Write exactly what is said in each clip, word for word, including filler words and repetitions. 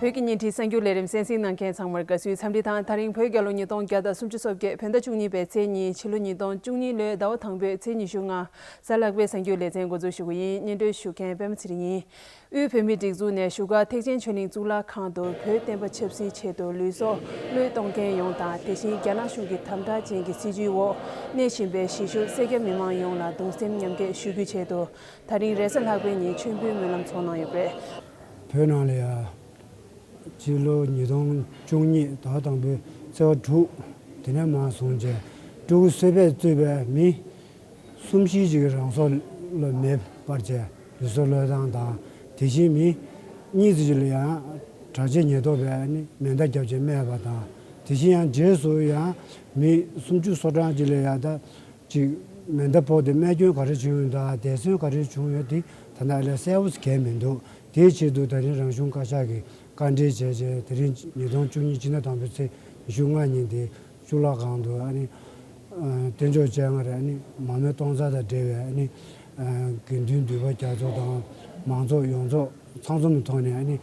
བོད་ཀྱི་བརྙན་འཕྲིན་གསར་འགྱུར་ལས་རིམ་གསན་གཟིགས་གནང་མཁན་ཚང་མར་དགའ་བསུའི་འཚམས་འདྲི་དང་། ད་རིང་བོད་རྒྱལ་ལོ་ཉིས་སྟོང་བརྒྱ་དང་སུམ་ཅུ་སོ་བརྒྱད་བོད་ཟླ་བཅུ་གཉིས་པའི་ཚེས་གཉིས། ཕྱི་ལོ་ཉིས་སྟོང་བཅུ་གཉིས་ལོའི་ཟླ་བ་དང་པོའི་ཚེས་ཉི་ཤུ་ལྔ། གཟའ་ལྷག་པའི་གསར་འགྱུར་ལེ་ཚན་འགོ་འཛུགས་ཞུ་གི་ཡིན། སྙན་སྒྲོན་ཞུ་མཁན་པད་མ་ཚེ་རིང་ཡིན། དབུས་བོད་མིའི་སྒྲིག་འཛུགས་ནས་བཞུགས་སྒར་ཐེག་ཆེན་ཆོས་གླིང་གཙུག་ལག་ཁང་དུ་བོད་བསྟན་པ་ཆབ་སྲིད་ཆེད་དུ་ལུས་སྲོག་བློས་གཏོང་མཁན་ཡོངས་དང་། དེ་བཞིན་རྒྱ་ནག་གཞུང་གི་དམ་དྲག་ཅན་གྱི་སྲིད་བྱུས་འོག་གནས་བཞིན་པའི་གཞིས་བཞུགས་སེར་སྐྱ་མི་མང་ཡོངས་ལ་གདུང་སེམས་མཉམ་སྐྱེད་ཞུ་རྒྱུའི་ཆེད་དུ། ད་རིང་རེས་གཟའ་ལྷག་པའི་ཉིན་མཆོད་འབུལ་སྨོན་ལམ་ཚོགས་གནང་ཡོད་པ་རེད། བོད་ནང་ལ་ཡ། སྤྱི་ལོ་ཉིས་སྟོང་བཅུ་གཉིས་ཟླ་བ་དང་པོའི་ཚེས་པ་དྲུག་དེ་ནས་མར་བཟུང་བྱས་སྤྲུལ་སྐུ་བསོད་ཕེབས་གཙོས་པའི་མི་གསུམ་བཞི་ཅིག་རང་སྲོག་བློས་མེ་སྤར་བྱས་ལུས་སྲོག་བློས་བཏང་དང་། དེ་བཞིན་མི་གཉིས་ཙམ་ཅིག་ལ་ཡང་དྲག་སྐྱེད་ཉེན་རྟོག་པས་ནི་མེ་མདའ་བརྒྱབ་བྱས་རྨས་པ་དང་། དེ་བཞིན་ཡང་རྗེས་སུ་ཡང་མི་སུམ་ཅུ་སོ་གྲངས་ཅིག་ལ་ཡང་ད་ཅིག་མེ་མདའ་ཕོག་སྟེ་རྨས་སྐྱོན་ག་རེ་བྱུང་ཡོད་དང་འདས་གསོན་ག་རེ་བྱུང་ཡོད་དེ་ད་ལྟ་ལས་གསལ་པོ་གང་ཡང་མི་འདུག་དེའི་ཆེད་དུ་ད་རིང་རང་གཞུང་བཀའ་ཤག་གིས་བཀའ་འདྲི་བྱས་རྗེས་དེ་རིང་ཉིས་སྟོང་བཅུ་གཉིས་ཕྱི་ཟླ་དང་པོའི་ཚེས་ཉི་ཤུ་ལྔ་ཉིན་དེ་གཙུག་ལག་ཁང་དུ་ཨ་ནི་ཨ་རྟེན་འབྱོར་སྤྱན་སྔར་ཨ་ནི་མར་མེ་གཏོང་ས་དང་འབྲེལ་བའི་ཨ་ནི་ཨ་དགེ་འདུན་འདུས་པ་རྒྱ་མཚོ་དང་མང་ཚོགས་ཡོངས་རྫོགས་ཚང་འཛོམས་ཐོག་ནས་ཨ་ནི་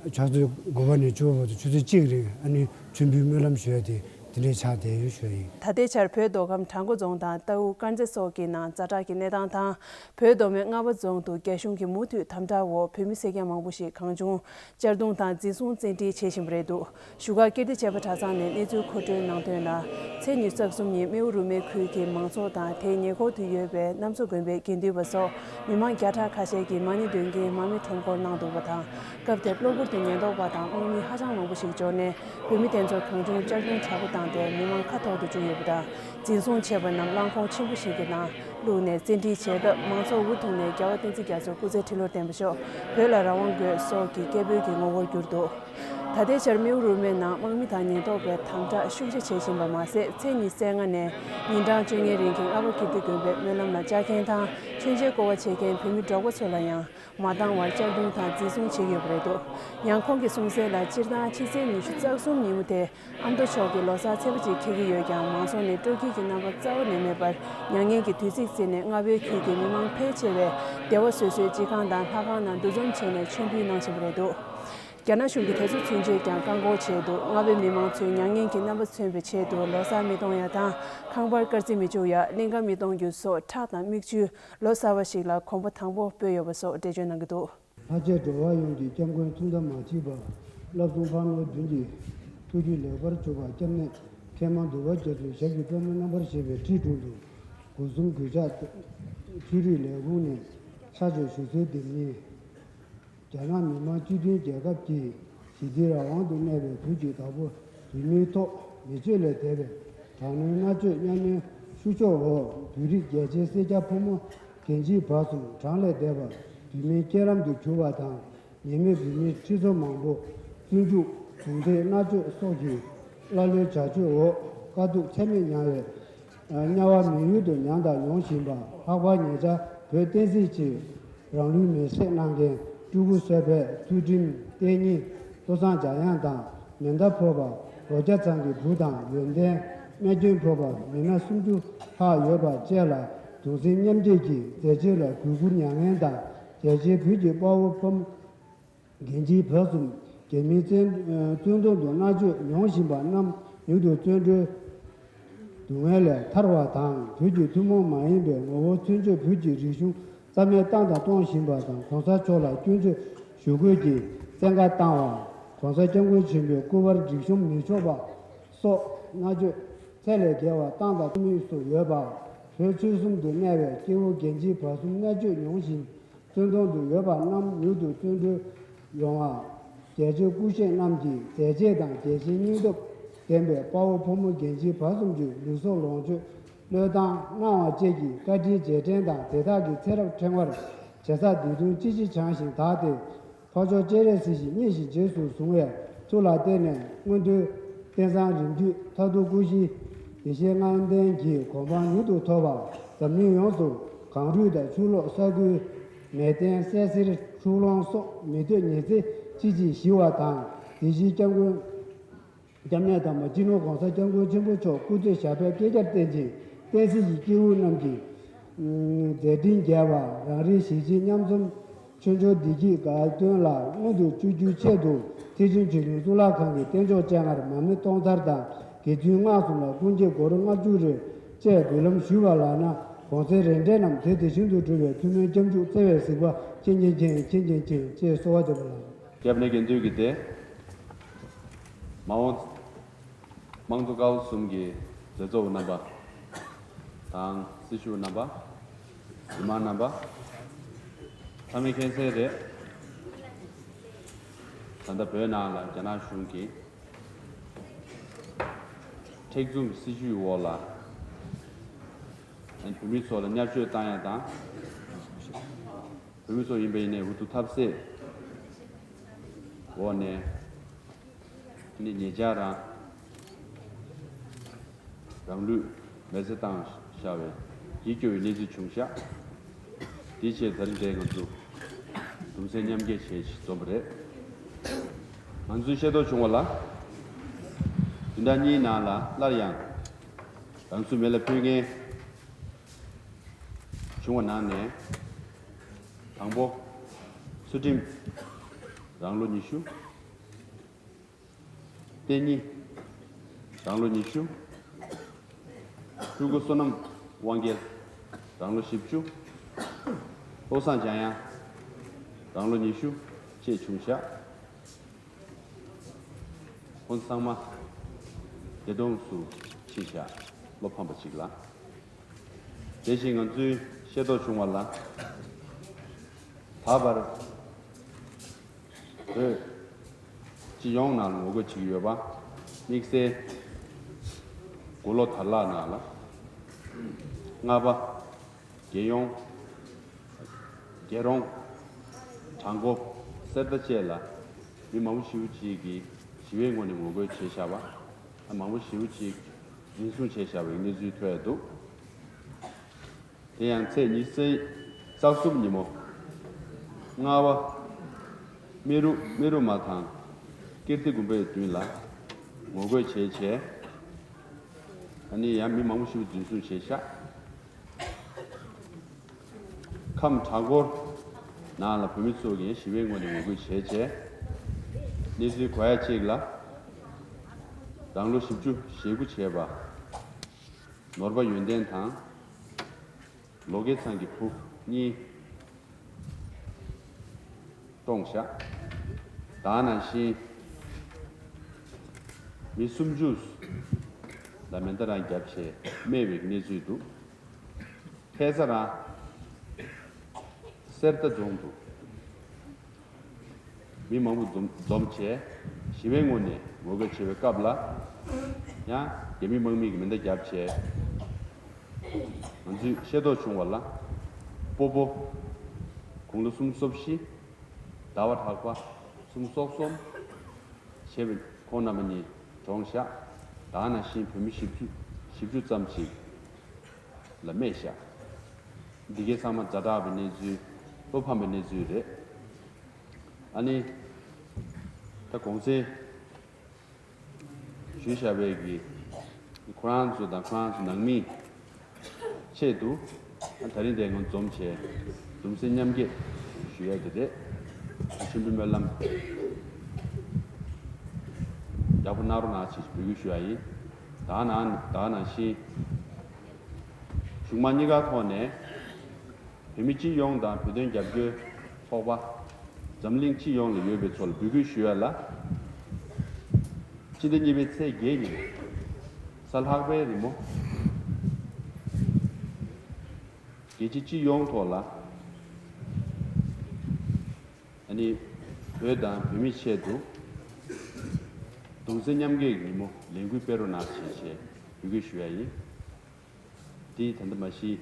ཕྱག་ཚོད་དགུ་པ་ནས་བཅུ་པ་བར་དུ་ཆུ་ཚོད་གཅིག་རིང་ཨ་ནི་མཆོད་འབུལ་སྨོན་ལམ་ཞུ་ཡ་དེ་དེ་འདྲའི་ཆགས་བསྡད་ཡོད་ཞུ་ཡ་ཡིན། ད་ལྟའི་ཆར་བོད་མདོ་ཁམས་བྲག་འགོ་རྫོང་དང་རྟའུ་དཀར་མཛེས་སོགས་ཀྱི་ནང་ཛ་དྲག་གི་གནས་སྟངས་དང་། བོད་མདོ་སྨད་རྔ་བ་རྫོང་དུ་རྒྱ་གཞུང་གི་མུ་མཐུད་དམ་དྲག་འོག་བོད་མི་སེར་སྐྱ་མང་པོ་ཞིག་གང་བྱུང་གཅར་རྡུང་དང་འཛིན་བཟུང་བཙན་ཁྲིད་བྱེད་བཞིན་པ་རེད་འདུག་བཞུགས་སྒར་ཀིརྟི་བྱེས་པ་གྲྭ་ཚང་ནས་གནས་ཚུལ་མཁོ་སྤྲོད་གནང་དོན་ལ། ཚེས་ཉི་ཤུ་རྩ་གསུམ་ཉིན་རྨེའུ་རུ་སྨད་ཁུལ་གྱི་མང་ཚོགས་དང་དེའི་ཉེ་འཁོར་དུ་ཡོད་པའི་གནམ་མཚོ་དགོན་པའི་དགེ་འདུན་པ་སོགས་མི་མང་བརྒྱ་ཕྲག་ཁ་ཤས་ཀྱིས་མ་ཎི་འདོན་གྱིན་མར་མེ་ཁྲོམ་སྐོར་གནང་འདུག་པ་དང་། སྐབས་དེར་གློ་བུར་དུ་ཉེན་རྟོག་པ་དང་དམག་མི་ཧ་ཅང་མང་པོ་ཞིག་འབྱོར་ནས་བོད་མི་དེ་ཚོར་གང་བྱུང་གཅར་རྡུང་དྲག་པོ་བཏང་སྟེ་མི་མང་ཁ་འཐོར་དུ་བཅུག་ཡོད་པ་དང་། འཛིན་བཟུང་བྱས་པ་རྣམས་རླངས་འཁོར་ཆེན་པོ་ཞིག་གི་ནང་བླུགས་ནས་བཙན་ཁྲིད་བྱས་སྐབས་མང་ཚོགས་འུ་ཐུག་ནས་རྒྱལ་བ་བསྟན་འཛིན་རྒྱ་མཚོ་སྐུ་ཚེ་ཁྲི་ལོར་བརྟན་པ་ཤོག་བོད་ལ་རང་དབང་དགོས་སོགས་ཀྱི་སྐད་འབོད་ཀྱི་ངོ་བོར་གྱུར་འདུག་ད་ལྟའི་ཆར་རྨེའུ་རུ་སྨད་ནང་དམག་མི་དང་ཉེན་རྟོག་པས་དམ་དྲག་ཤུགས་ཆེ་བྱེད་བཞིན་པ་མ་ཟད། ཚེས་ཉི་ཤུ་རྩ་ལྔ་ནས་ཉིན་གྲངས་བཅོ་ལྔའི་རིང་གི་རྔ་བ་ཀིརྟི་དགོན་པའི་སྨོན་ལམ་ལ་བཅར་མཁན་དང་མཆོད་མཇལ་སྐོར་བ་བྱེད་མཁན་བོད་མི་འབྲོག་པ་ཚོ་ལ་ཡང་མ་འདང་བར་གཅར་རྡུང་དང་འཛིན་བཟུང་བྱེད་ཀྱི་ཡོད་པ་རེད་འདུག་ཡང་ཁོང་གིས་གསུངས་གསལ་ལ། སྤྱིར་བཏང་ཕྱི་ཚེས་ཉི་ཤུ་རྩ་གསུམ་ཉིན་མོ་དེ་ཨ་མདོ་ཕྱོགས་ཀྱི་ལོ་གསར་ཚེས་པ་ཅིག་འཁེལ་གྱི་ཡོད་ཀྱང་། མང་ཚོགས་ནས་སྤྲོ་སྐྱིད་ཀྱི་རྣམ་པ་རྩ་བ་ནས་མེད་པར། མྱ་ངན་གྱི་དུས་ཚིགས་བརྩིས་ནས་རྔ་བའི་ཁུལ་གྱི་མི་མང་ཕལ་ཆེ་བས་སྡེ་བ་སོ་སོའི་སྤྱི་ཁང་དང་ལྷ་ཁང་ནང་འདུ་འཛོམས་བྱས་ནས་མཆོད་འབུལ་གནང་བཞིན་པ་རེད་འདུག་རྒྱ་ནག་གཞུང་གིས་དེ་ཚོ་ཚུན་ཆད་ཀྱང་བཀག་འགོག་བྱས་འདུག་རྔ་བའི་མི་མང་ཚོས་མྱ་ངན་གྱི་རྣམ་པ་མཚོན་པའི་ཆེད་དུ་ལོ་གསར་མི་གཏོང་ཡ་དང་། ཁང་པར་དཀར་རྩི་མི་བཅུག་ཡ། གླིང་ག་མི་གཏོང་རྒྱུ་སོགས་ཁྲག་དང་མིག་ཆུས་ལོ་གསར་བ་ཞིག་ལ་གོམ་པ་དང་པོ་སྤོས་ཡོད་པ་སོགས་འགྲེལ་བརྗོད་གནང་གི་འདུག་ལྷར་བཅས་འགྲོ་བ་ཡོངས་ཀྱི་སྐྱབས་མགོན་ཐུགས་དམ་མ་མཆིས་པ། བསླབ་གསུམ་འཕགས་ནོར་བདུན་གྱི་ཐུགས་རྒྱུད་ལེགས་པར་གྲུབ་པ། སྐྱབས་གནས་མཁས་མང་འདུས་པ་རྒྱ་མཚོའི་ཞབས་ཀྱི་པདྨོ་རྣམ་པར་བཞད་པའི་ཁྲི་དྲུང་དུ། སྒོ་གསུམ་གུས་ཕྱག་ཆོས་རིག་ལས་ཁུངས་ནས་ཕྱག་མཆོད་ཞུ་སྲོལ་འདི་ཉིད། རྒྱ་ནག་མི་དམངས་སྤྱི་མཐུན་རྒྱལ་ཁབ་ཀྱི་ཞི་བདེའི་རང་དབང་དུ་གནས་པའི་བོད་ཀྱི་བདག་པོ་བོད་མིའི་ཐོག་མི་སྤྱོད་ལས་འདས་པའི་དྲག་གནོན་མནར་གཅོད་གཉའ་གནོན་བཤུ་གཞོག་འོག་བོད་རིགས་རྒྱལ་གཅེས་སེར་སྐྱ་ཕོ་མོ་རྒན་བྱིས་བར་གསུམ་གྲངས་ལས་འདས་པ་བོད་མིའི་རྐྱེན་རམ་དུ་གྱུར་པ་དང་། ཉེས་མེད་བོད་མིའི་ཁྲི་ཚོ་མང་པོ་བཙོན་འཇུག་རྡུང་རྡེག་མནར་གཅོད་སོགས་ཀྱི་ཀླ་ཀློའི་བྱ་སྤྱོད་འོག་དཀའ་སྡུག་ཚད་མེད་མྱངས་པའི་དམྱལ་བ་མི་ཡུལ་དུ་མྱང་དང་མྱོང་བཞིན་པ། ལྷག་པར་ཉེ་ཆར་བོད་བསྟན་སྲིད་ཆེད་རང་ལུས་མེར་སྲེག་གནང་མཁན་སྤྲུལ་སྐུ་བསོད་ཕེབས། ཚུལ་ཁྲིམས། བསྟན་སྙིང་། བློ་བཟང་འཇམ་དབྱངས་དང་མེ་མདའ་ཕོག་པ། ལོ་བརྒྱ་ཚང་གི་བུ་དང་ཡོན་ཏན། རྨས་སྐྱོན་ཕོག་པ་མི་སྣ་སུམ་ཅུ་ལྷག་ཡོད་པ་བཅས་ལ་གདུང་སེམས་མཉམ་སྐྱེད་ཀྱི་མཛད་རྗེས་ལ་གུས་བཀུར་མྱ་ངན་དང་། རྒྱལ་གཅེས་བོད་ཀྱི་དཔའ་བོ་ཕོ་མོ་རྒན་བྱིས་བར་གསུམ་རྒྱ་མིའི་བཙན་བཙོན་དོང་དུ་མནར་གཅོད་མྱོང་བཞིན་པ་རྣམས་མྱུར་དུ་བཙོན་གྲོལ་སྡུག་བསྔལ་ལས་ཐར་བ་དང་། བོད་ཀྱི་ཐུན་མོང་མ་ཡིན་པའི་ངོ་བོ་མཚོན་བྱེད་བོད་ཀྱི་རིག་གཞུང་རྩ་མེད་བཏང་དང་གཏོང་བཞིན་པ་དང་། ྋགོང་ས་མཆོག་ལ་སྐྱོན་བརྗོད་ཞུ་དགོས་ཀྱི་བཙན་བཀའ་བཏང་བ། ྋགོང་ས་ྋསྐྱབས་མགོན་ཆེན་པོའི་སྐུ་པར་རིག་གཞུང་མི་ཆོག་པ་སོགས་མནར་གཅོད་ཚད་ལས་བརྒལ་བ་བཏང་དང་གཏོང་མུས་སུ་ཡོད་པ། བོད་ཆོལ་གསུམ་དུ་གནས་པའི་སྐྱེ་བོ་རྒན་བྱིས་བར་གསུམ་མནར་གཅོད་མྱོང་བཞིན་བཙོན་དོང་དུ་ཡོད་པ་རྣམས་མྱུར་དུ་བཙོན་གྲོལ་ཡོང་བ། རྒྱལ་གཅེས་སྐུ་གཤེགས་རྣམས་ཀྱི་མཛད་རྗེས་དང་། རྒྱལ་གཅེས་སྙིང་སྟོབས་ལྡན་པའི་དཔའ་བོ་ཕོ་མོ་རྒན་བྱིས་བར་གསུམ་གྱི་ལུས་སྲོག་ལོངས་སྤྱོད་བློས་བཏང་གནང་བ་བཅས་ཀྱི་བཀའ་དྲིན་རྗེས་དྲན་དང་། དེ་དག་གི་ཚེ་རབས་ཕྲེང་བར་བྱེད་ས་འདི་དུས་ཅི་ཕྱིར་བྱང་ཞིང་དག་སྟེ། འཕགས་མཆོག་སྤྱན་རས་གཟིགས་ཀྱིས་བརྙེས་ཤིང་རྗེས་སུ་བཟུང་བའི་མཐུ་ལ་བརྟེན་ནས་མངོན་མཐོའི་རྟེན་བཟང་རིམ་བརྒྱུད་མཐར་ཐུག་སྐུ་བཞིའི་ཡེ་ཤེས་ལྔ་ལྡན་གྱི་གོ་འཕང་མྱུར་དུ་ཐོབ་པ། འཛམ་གླིང་ཡོངས་སུ་གངས་རུད་དང་ཆུ་ལོག་ས་ཁུལ་མེ་སྟོན་སད་སེར་འཁྲུག་ལོང་སོགས་མི་འདོད་ཉི་ཚེ་ཅི་མཆིས་ཞི་བ་དང་། དེ་བཞིན་སྐྱབས་མགོན་སྐྱབས་གནས་དམ་པ་སྤྱི་ནོར་ྋགོང་ས་ྋསྐྱབས་མགོན་ཆེན་པོ་མཆོག་སྐུ་ཚེ་ཞབས་པད་བསྐལ་བརྒྱར་བརྟན་ཅིང་། བསྟན་སྲིད་ཀྱི་སྐྱེས་བུ་རྣམས་ཀྱི་མཛད་འཕྲིན་རྒྱས་པ། རང་རེའི་གཞིས་བྱེས་མཉམ་འཛོམས་ ཆོས་འབྱོར་བདེ་སྐྱིད་དགའ་སྟོན་ལ་མངོན་དུ་བཅུག་རྒྱུའི་ཆེད་དུ། ཐེག་ཆེན་ཆོས་སྐྱོང་གཙུག་ལག་ཁང་གི་རྟེན་མཆོག་སྤྱན་སྔར་མར་མེ་སྟོང་ཚར་དང་དགེ་ཚུལ་སྔགས་གསུམ་ལ་ཀུན་གྱི་སྒོ་རུ་ལྔ་བཅུ་རེ་བཅས་འབུལ་ལམ་ཞུས་པ་ལགས་ན། གོང་ཚེ་རིམ་གྲོ་རྣམས་དེ་དེ་བཞིན་དུ་འགྲུབ་པའི་ཐུགས་སྨོན་སྐྱབས་འཇུག་བརྩེ་བས་གཟིགས་པ་མཁྱེན་མཁྱེན་མཁྱེན་མཁྱེན་མཁྱེན་མཁྱེན་ཅེས་གསོལ་བ་འདེབས་པ་ལགས། སྐྱབས་གནས་དགེ་འདུན་གྱི་སྡེ། མ་འོངས་དམངས་གཙོ་ཀ་བ་གསུམ་གྱི་མཛད་གཙོ་བོ་རྣམ་པ་དང་སྲི་ཞུ་རྣམ་པ། མི་མང་རྣམ་པ། ཚང་མས་མཁྱེན་གསལ་རེད། ད་ལྟ་བོད་ནང་ལ་རྒྱ་ནག་གཞུང་གིས་མཁྲེགས་བཟུང་གི་སྲིད་བྱུས་འོག་ལ་བོད་མི་ཚོ་ལ་བརྙས་བཅོས་བཏང་ཡ་དང་། བོད་མི་ཚོ་ཡིན་པ་ཡིན་ནའི་འུ་ཐུག་ཐབས་ཟད་འོག་ནས་ནི་ཉེ་ཆར་རང་རང་ལུས་མེར་སྲེག་བཏང་བཞག་པའི་ཡིད་སྐྱོ་བའི་གནས་ཚུལ་བྱུང་ཤག་དེའི་ཆེད་ད་རིང་འདིར་ང་ཚོ་གདུང་སེམས་མཉམ་སྐྱེད་བྱེད་ཅེས་འཛོམས་པ་རེད། ང་ཚོས་ཤེས་རྟོགས་བྱུང་བ་ལ། བདུན་ཕྲག་གཉིས་ནང་ལ་སླར་ཡང་རང་ཚུགས་མེ་ལ་ཕུལ་མཁན་བྱུང་བ་ནང་ནས། དང་པོ། ཚུལ་ཁྲིམས་རང་ལོ་ཉི་ཤུ། བསྟན་ཉི་རང་ལོ་ཉི་ཤུ། སྤྲུལ་སྐུ་བསོད་ནམས་དབང་རྒྱལ་རང་ལོ་བཞི་བཅུ། བློ་བཟང་འཇམ་དབྱངས་རང་ལོ་ཉི་ཤུ་བཅས་བྱུང་ཤག་ཁོང་ཚང་མ་བདེ་སྟོང་དུ་ཕྱིན་ཤག་བློ་ཕམ་པ་ཅིག་ལ། དེ་བཞིན་ང་ཚོས་ཤེས་རྟོགས་བྱུང་བ་ལ། ད་བར་བོད་སྤྱི་ཡོངས་ནང་ལ་ངོ་རྒོལ་བྱེད་ཀྱི་ཡོད་པ། དམིགས་བསལ་དགུང་ལོ་དར་ལག་ནང་ལ། རྔ་པ། རྒྱལ་ཡོངས། རྒྱལ་རོང་། བྲག་འགོ། གསེར་རྟ་བཅས་ལ་མི་མང་པོ་ཞེ་པོ་ཅིག་གིས་ཞི་བའི་ངོ་ནས་ངོ་རྒོལ་བྱས་བཞག་པ། མང་པོ་ཞེ་པོ་ཅིག་འཛིན་བཟུང་བྱས་བཞག་པའི་གནས་ཚུལ་ཐོན་ཡ་འདུག་དེ་ཡང་ཚེས་ཉི་ཤུ་རྩ་གསུམ་ཉིན་མོ། རྔ་བ། རྨེ་རུ་རྨེ་རུ་མ་ཐང་ཀིརྟི་དགོན་པའི་མདུན་ལ་ངོ་རྒོལ་བྱས་བྱས། ཨ་ནི་ཡང་མི་མང་པོ་ཞིག་འཛིན་བཟུང་བྱས་ཤག་ཁམས་བྲག་འགོར་ནང་ལ་བོད་མི་ཚོ་གིས་ཞི་བའི་ངོ་ནས་ངོ་རྒོལ་བྱས་བྱས། གནས་ཚུལ་གོ་ཡ་གཅིག་ལ། རང་ལོ་བཞི་བཅུ་ཞེ་དགུ་བྱས་པ། ནོར་བ་ཡོན་ཏན་དང་། ལོ་དགེ་ཚང་གི་བུ་གཉིས་བཀྲོངས་བཞག་ད་ག་ནང་བཞིན་མི་སུམ་ཅུ་ལ་མེ་མདའ་རང་བརྒྱབ་བྱས་རྨས་པའི་གནས་ཚུལ་འདུག་ཁ་སང་རང་གསེར་རྟ་རྫོང་དུ། མི་མང་པོ་འཛོམས་འཛོམས་བྱས་ཞི་བའི་ངོ་ནས་ངོ་རྒོལ་བྱེད་པའི་སྐབས་ལ། ཡང་རྒྱ་མི་དམག་མི་གིས་མེ་མདའ་བརྒྱབ་བྱས། ང་ཚོས་ཤེས་རྟོགས་བྱུང་བ་ལ། སྤོ་བོ། དགུང་ལོ་སུམ་ཅུ་སོ་བཞི། ཟླ་བ་གྲགས་པ། སུམ་ཅུ་སོ་གསུམ། བྱས་པའི་ཁོང་རྣམ་པ་གཉིས་གྲོངས་བཞག་ད་ག་ནང་བཞིན་བོད་མི་བཞི་བཅུ་བཞི་བཅུ་ཙམ་ཞིག་ལ་རྨས་བཞག་འདི་གའི་ཚང་མ་ཛ་དྲག་པའི་གནས་ཚུལ། བློ་ཕམ་པའི་གནས་ཚུལ་རེད། ཨ་ནི། ད་གོང་ཚེ་ཞུས་བཞག་པའི་གི་ཁོ་རང་ཚོ་དང་ཁོ་རང་ཚོ་ནང་མི་ཆེད་དུ་ད་རིང་དེ་ངོ་འཛོམས་བྱས་གདུང་སེམས་མཉམ་སྐྱེད་ཞུ་ཡ་དེ་རེད། མཆོད་འབུལ་སྨོན་ལམ་ཡག་པོ་གནང་རོགས་གནང་ཞེས་འབོད་སྐུལ་ཞུ་ཡ་ཡིན། ད་ནང་ད་ནང་བཞིན་གཞུང་མང་གཉིས་ཀ་ཐོག་ནས། བོད་མི་སྤྱི་ཡོངས་དང་བོད་དོན་རྒྱབ་སྐྱོར་ཚོགས་པ། འཛམ་གླིང་སྤྱི་ཡོངས་ལ་ཡོད་པའི་ཚོ་ལ་འབོད་སྐུལ་ཞུ་ཡ་ལ། སྤྱི་ཟླ་གཉིས་པའི་ཚེས་བརྒྱད་ཉིན། གཟའ་ལྷག་པའི་རི་མོ། རྒྱལ་སྤྱི་སྤྱི་ཡོངས་ཐོག་ལ། ཨ་ནི། བོད་དང་བོད་མིའི་ཆེད་དུ། གདུང་སེམས་མཉམ་སྐྱེད་ཀྱི་ཉིན་མོ་ལས་འགུལ་སྤེལ་རོགས་གནང་ཞེས་བྱས་འབོད་སྐུལ་ཞུ་ཡ་ཡིན། དེ་ད་ལྟ་མ་གཞི།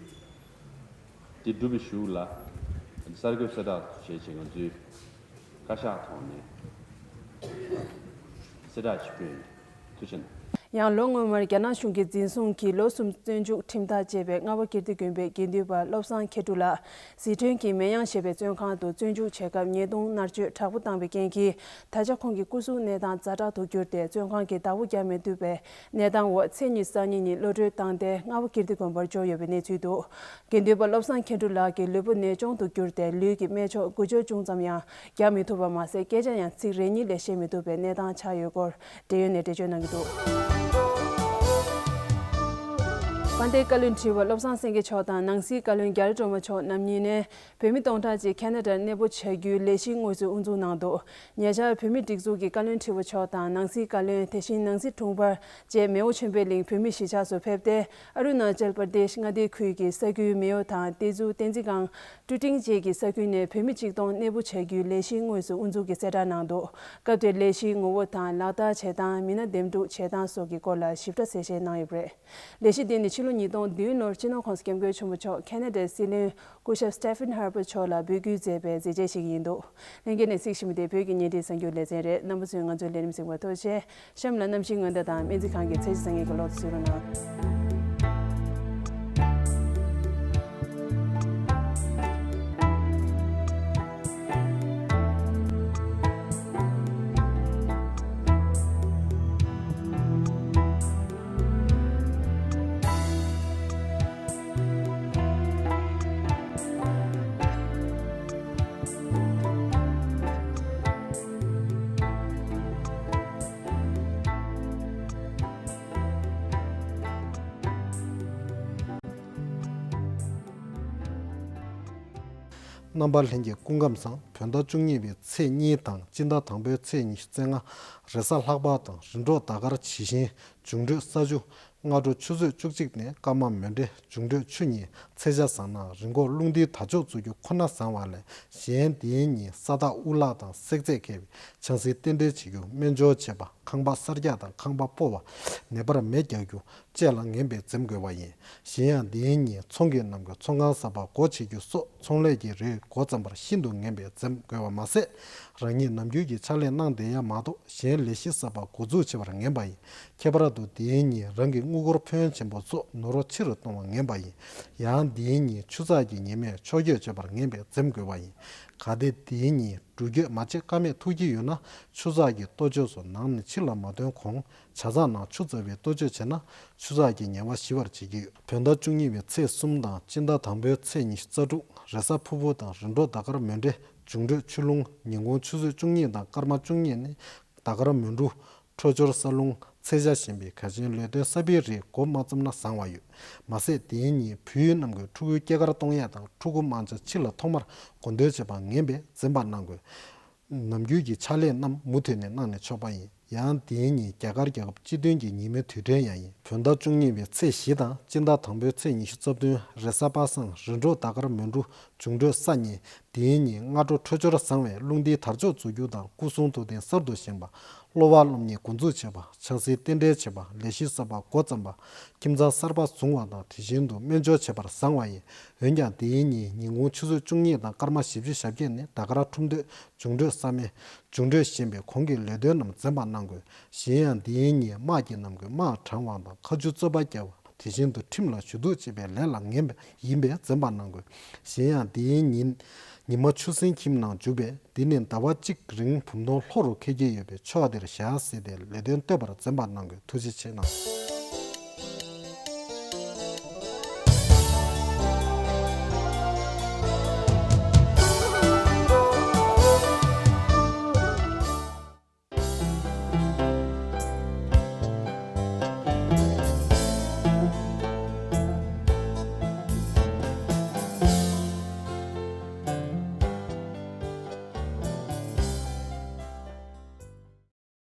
དེ་འགྲུབ་པའི་གཞུག་ལ། གསར་འགོད་གསལ་བསྒྲགས་བྱས་བྱས་ང་ཚོའི་བཀའ་ཤག་ཐོག་ནས་གསལ་བསྒྲགས་ཤིག་སྤེལ་ཡོད། ཐུགས་རྗེ་གནང་། ཡང་ལོ་སྔོན་མར་རྒྱ་ནག་གཞུང་གིས་འཛིན་བཟུང་གིས་ལོ་གསུམ་བཙོན་འཇུག་ཁྲིམས་ཐག་བཅད་པའི་རྔ་བ་ཀིརྟི་དགོན་པའི་དགེ་འདུན་པ་བློ་བཟང་མཁས་གྲུབ་ལགས་ཟི་ཁྲོན་གྱི་མེ་ཡང་ཞེས་པའི་བཙོན་ཁང་དུ་བཙོན་འཇུག་བྱེད་སྐབས་ཉེས་རྡུང་མནར་གཅོད་དྲག་པོ་བཏང་བའི་རྐྱེན་གྱིས། ད་ཆ་ཁོང་གི་སྐུ་གཟུགས་གནས་སྟངས་ཛ་དྲག་ཏུ་གྱུར་ཏེ། བཙོན་ཁང་གི་བདག་པོ་རྒྱག་མི་ཐུབ་པའི་གནས་སྟངས་འོག་ཚེས་ཉི་ཤུ་རྩ་གཉིས་ཉིན་གློད་གྲོལ་བཏང་སྟེ། རྔ་བ་ཀིརྟི་དགོན་པར་འབྱོར་ཡོད་པའི་གནས་ཚུལ་འདུག་དགེ་འདུན་པ་བློ་བཟང་མཁས་གྲུབ་ལགས་ཀྱི་ལུས་པོ་ནད་གཅོང་དུ་གྱུར་ཏེ། ལུས་ཀྱི་སྨན་མཆོག་འགུལ་སྐྱོད་ཅུང་ཙམ་ཡང་རྒྱག་མི་ཐུབ་པ་མ་ཟད། སྐད་ཆ་ཡང་ཚིག་རེ་གཉིས་ལས་བཤད་མི་ཐུབ་པའི་གནས་སྟངས་ཆགས་ཡོད་སྐོར། འབྲེལ་ཡོད་ནས་འགྲེལ་བརྗོད་གནང་གི་འདུག་དཔལ་ལྡན་བཀའ་བློན་ཁྲི་པ་བློ་བཟང་སེང་གེ་མཆོག་དང་ནང་སྲིད་བཀའ་བློན་རྒྱ་རི་སྒྲོལ་མ་མཆོག་རྣམ་གཉིས་ནས། བོད་མི་སྟོང་ཕྲག་ཅིག་ཁེ་ན་ཌར་གནས་སྤོ་བྱ་རྒྱུའི་ལས་གཞི་དངོས་སུ་དབུ་འཛུགས་གནང་འདུག་ཉེ་ཆར་བོད་མིའི་སྒྲིག་འཛུགས་ཀྱི་བཀའ་བློན་ཁྲི་པ་མཆོག་དང་ནང་སྲིད་བཀའ་བློན། དེ་བཞིན་ནང་སྲིད་དྲུང་འཕར་བཅས་མེའོ་ཆོས་འཕེལ་གླིང་བོད་མིའི་གཞིས་ཆགས་སུ་ཕེབས་ཏེ། ཨ་རུ་ན་ཅལ་པར་དེཤ་མངའ་སྡེའི་ཁུལ་གྱི་ས་ཁུལ་མེའོ་དང་ཏེ་ཛུ། བསྟན་འཛིན་སྒང་། ཀྲུ་ཀྲིང་བཅས་ཀྱི་ས་ཁུལ་ནས་བོད་མི་གཅིག་སྟོང་གནས་སྤོ་བྱ་རྒྱུའི་ལས་གཞི་དངོས་སུ་དབུ་འཛུགས་ཀྱིས་གསལ་བསྒྲགས་གནང་འདུག་སྐབས་དེར་ལས་གཞིའི་ངོ་བོ་དང་། ལག་བསྟར་བྱེད་སྟངས། མི་སྣ་འདེམས་སྒྲུག་བྱེད་སྟངས་སོགས་ཀྱི་སྐོར་ལ་ཞིབ་ཕྲ་གསལ་བཤད་གནང་ཡོད་པ་རེད། ལས་གཞི་དེ་ནི་ཕྱི་ལོ་ཉིས་སྟོང་བདུན་ལོར་སྤྱི་ནོར་༸གོང་ས་༸སྐྱབས་མགོན་ཆེན་པོ་མཆོག་ཁེ་ན་ཌའི་སྲིད་བློན་སྐུ་ཞབས་Stephen Harper་མཆོག་ལ་འབོད་སྐུལ་མཛད་པའི་མཛད་རྗེས་ཤིག་ཡིན་འདུག་ལྷན་རྒྱས་ནས་གཟིགས་བཞིན་པ་དེ་བོད་ཀྱི་བརྙན་འཕྲིན་གསར་འགྱུར་ལེ་ཚན་རེད། རྣམ་པ་ཚོས་ང་ཚོའི་ལས་རིམ་གཟིགས་པར་ཐུགས་རྗེ་ཆེ། གཤམ་ལ་གནམ་གཤིས་སྔོན་བརྡ་དང་སྨན་རྩིས་ཁང་གི་ཚད་གཞི་གསར་རྙིང་གི་ལོ་ཐོ་གཟིགས་རོགས་གནང་། རྣམ་པ་ལྷན་རྒྱས་སྐུ་ཁམས་བཟང་། བོད་ཟླ་བཅུ་གཉིས་པའི་ཚེས་གཉིས་དང་སྤྱི་ཟླ་དང་པོའི་ཚེས་ཉི་ཤུ་རྩ་ལྔ། རེས་གཟའ་ལྷག་པ་དང་རིམ་གྲོ་ཟླ་སྐར་ཇི་བཞིན་འབྱུང་འཕྲོད་ས་ཆུ། སྔ་དྲོ་ཆུ་ཚོད་བཅུ་གཅིག་ནས་སྐར་མ་མོན་གྲེ། འབྱུང་འཕྲོད་ཆུ་གཉིས། ཚེས་ཆ་བཟང་ན་རི་མགོ་རླུང་རྟའི་དར་ལྕོག་འཛུགས་རྒྱུ་ཁོ་ན་བཟང་བ་ལས། གཞན་དེའི་ཉིན་ས་ཐག་དབུ་ལག་དང་བསྲེག་རྫས་མཁས་པའི་ཆང་སའི་རྟེན་འབྲེལ་བྱེད་རྒྱུ། སྨན་སྦྱོར་བྱེད་པ། ཁང་པ་གསར་རྒྱག་དང་ཁང་པ་སྤོ་བ། ནད་པར་མེ་རྒྱག་རྒྱུ་བཅས་ལ་ངན་པས་འཛེམ་དགོས་པ་ཡིན། གཞན་ཡང་འདིའི་ཉིན་ཚོང་གི་ནམ་གྱི་ཚོང་ཁང་གསར་པ་སྒོ་ཕྱེ་རྒྱུ་སོགས་ཚོང་ལས་ཀྱི་རིགས་འགོ་བརྩམ་པར་ཤིན་ཏུ་ངན་པས་འཛེམ་དགོས་པ་མ་ཟད། རང་ཉིད་ནམ་རྒྱུན་གྱི་ཕྱག་ལས་གནང་བསྡད་ཡ་མ་གཏོགས་གཞན་ལས་གཞི་གསར་པ་འགོ་འཛུགས་བྱེད་པར་ངན་པ་ཡིན། ཁྱད་པར་དུ་འདིའི་ཉིན་རང་གི་དངུལ་སྒོར་ཕོན་ཆེན་པོ་སོགས་ནོར་འཁྲུལ་ཆེ་རུ་གཏོང་བར་ངན་པ་ཡིན། ཡང་འདིའི་ཉིན་ཆུ་ཚགས་ཀྱི་ཉི་མས་ཕྱོགས་བསྐྱོད་བྱེད་པར་ངན་པས་འཛེམ་དགོས་པ་ཡིན། གལ་ཏེ་འདིའི་ཉིན་འགྲུལ་སྐྱོད་མ་བྱེད་ཀ་མེད་ཐུག་གི་ཡོད་ན། ཆུ་ཚགས་ཀྱི་ལྟོ་ཆས་སོགས་ནང་ནས་ཕྱི་ལ་མ་ཐོན་གོང་ཇ་ཚགས་ནང་ཆུ་བཙགས་པའི་ལྟོ་ཆས་བྱས་ན་ཆུ་ཚགས་ཀྱི་ཉེན་བ་ཞི་བར་བྱེད་ཀྱི་ཡོད། བོད་ཟླ་བཅུ་གཉིས་པའི་ཚེས་གསུམ་དང་སྤྱི་ཟླ་དང་པོའི་ཚེས་ཉི་ཤུ་རྩ་དྲུག། རེས་གཟའ་ཕུར་བུ་དང་རིམ་གྲོ་ཟླ་སྐར་མོན་གྲེ། འབྱུང་འཕྲོད་ཆུ་རླུང་། ཉིན་གུང་ཆུ་ཚོད་བཅུ་གཉིས་དང་སྐར་མ་བཅུ་གཉིས་ནས་ཟླ་སྐར་མོན་གྲུ། འཕྲོད་སྦྱོར་ས་རླུང་། ཚེས་ཆ་ཞན་པའི་གལ་ཆེན་ལས་དོན་གསར་པའི་རིགས་འགོ་མ་བརྩམས་ན་བཟང་བ་ཡོད། མ་ཟད་དེའི་ཉིན་བོད་ཡུལ་རྣམས་ཀྱི་ཕྲུ་གུའི་སྐྱེས་སྐར་གཏོང་ཡས་དང་ཕྲུ་གུ་དམངས་ཆ་ཕྱི་ལ་ཐོག་མར་གོ་འདོན་བྱེད་པ་ངན་པས་འཛེམ་པ་གནང་དགོས། ནམ་རྒྱུན་གྱི་ཕྱག་ལས་རྣམས་མུ་མཐུད་ནས་གནང་ནས་ཆོག་པ་ཡིན། ཡང་དེའི་ཉིན་རྒྱ་གར་རྒྱལ་ཁབ་སྤྱི་མཐུན་གྱི་ཉིན་མོའི་དུས་དྲན་ཡང་ཡིན། བོད་ཟླ་བཅུ་གཉིས་པའི་ཚེས་བཞི་དང་སྤྱི་ཟླ་དང་པོའི་ཚེས་ཉི་ཤུ་རྩ་བདུན། རེས་གཟའ་པ་སངས། རིམ་གྲོ་ཟླ་སྐར་མོན་གྲུ། འབྱུང་འཕྲོད་ས་གཉིས། དེའི་ཉིན་སྔ་དྲོ་འཕྲོད་སྦྱོར་བཟང་བས་རླུང་རྟའི་དར་ལྕོག་འཛུགས་རྒྱུ་དང་སྐུ་གསུང་ཐུགས་རྟེན་གསར་དུ་བཞེངས་པ། སློབ་པ་སློབ་གཉེར་འགོ་འཛུགས་བྱེད་པ། ཆང་སའི་རྟེན་འབྲེལ་བྱེད་པ། ལས་གཞི་གསར་པ་འགོ་བརྩམས་པ། ཁྱིམ་ཚང་གསར་པ་བཟུང་བ་དང་དེ་བཞིན་དུ་སྨན་སྦྱོར་བྱེད་པར་བཟང་བ་ཡིན། འོན་ཀྱང་དེའི་ཉིན་ཉིན་གུང་ཆུ་ཚོད་བཅུ་གཉིས་དང་སྐར་མ་བཞི་བཅུ་ཞེ་བརྒྱད་ནས་ཟླ་སྐར་འཁྲུག་འདོད། འབྱུང་འཕྲོད་ས་མེ། འབྱུང་འཕྲོད་ཞན་པས་གོང་གི་ལས་དོན་རྣམས་འཛེམ་པ་གནང་དགོས། གཞན་ཡང་འདིའི་ཉིན་དམག་གི་རྣམས་ཀྱིས་དམག་དྲངས་པ་དང་མཁའ་སྤྱོད་རྩོད་པ་བརྒྱབ་པ། དེ་བཞིན་དུ་ཁྲིམས་ལ་ཞུ་གཏུག་བྱེད་པའི་ལས་ལ་ངན་པ་ཡིན་པས་འཛེམ་པ་གནང་དགོས། གཞན་ཡང་འདིའི་ཉིན་ཉི་མ་ཆུ་སྲིན་ཁྱིམ་ནང་འཇུག་པས་འདི་ནི་ཟླ་བ་གཅིག་རིང་བུམ་སྟོང་ལྷོ་རུ་འཁེལ་གྱི་ཡོད་པས་ཕྱོགས་འདིར་བཞག་ཟེར་ཏེ་ལས་དོན་གཏོད་པར་འཛེམ་པ་གནང་དགོས། ཐུགས་རྗེ་ཆེ་གནང་།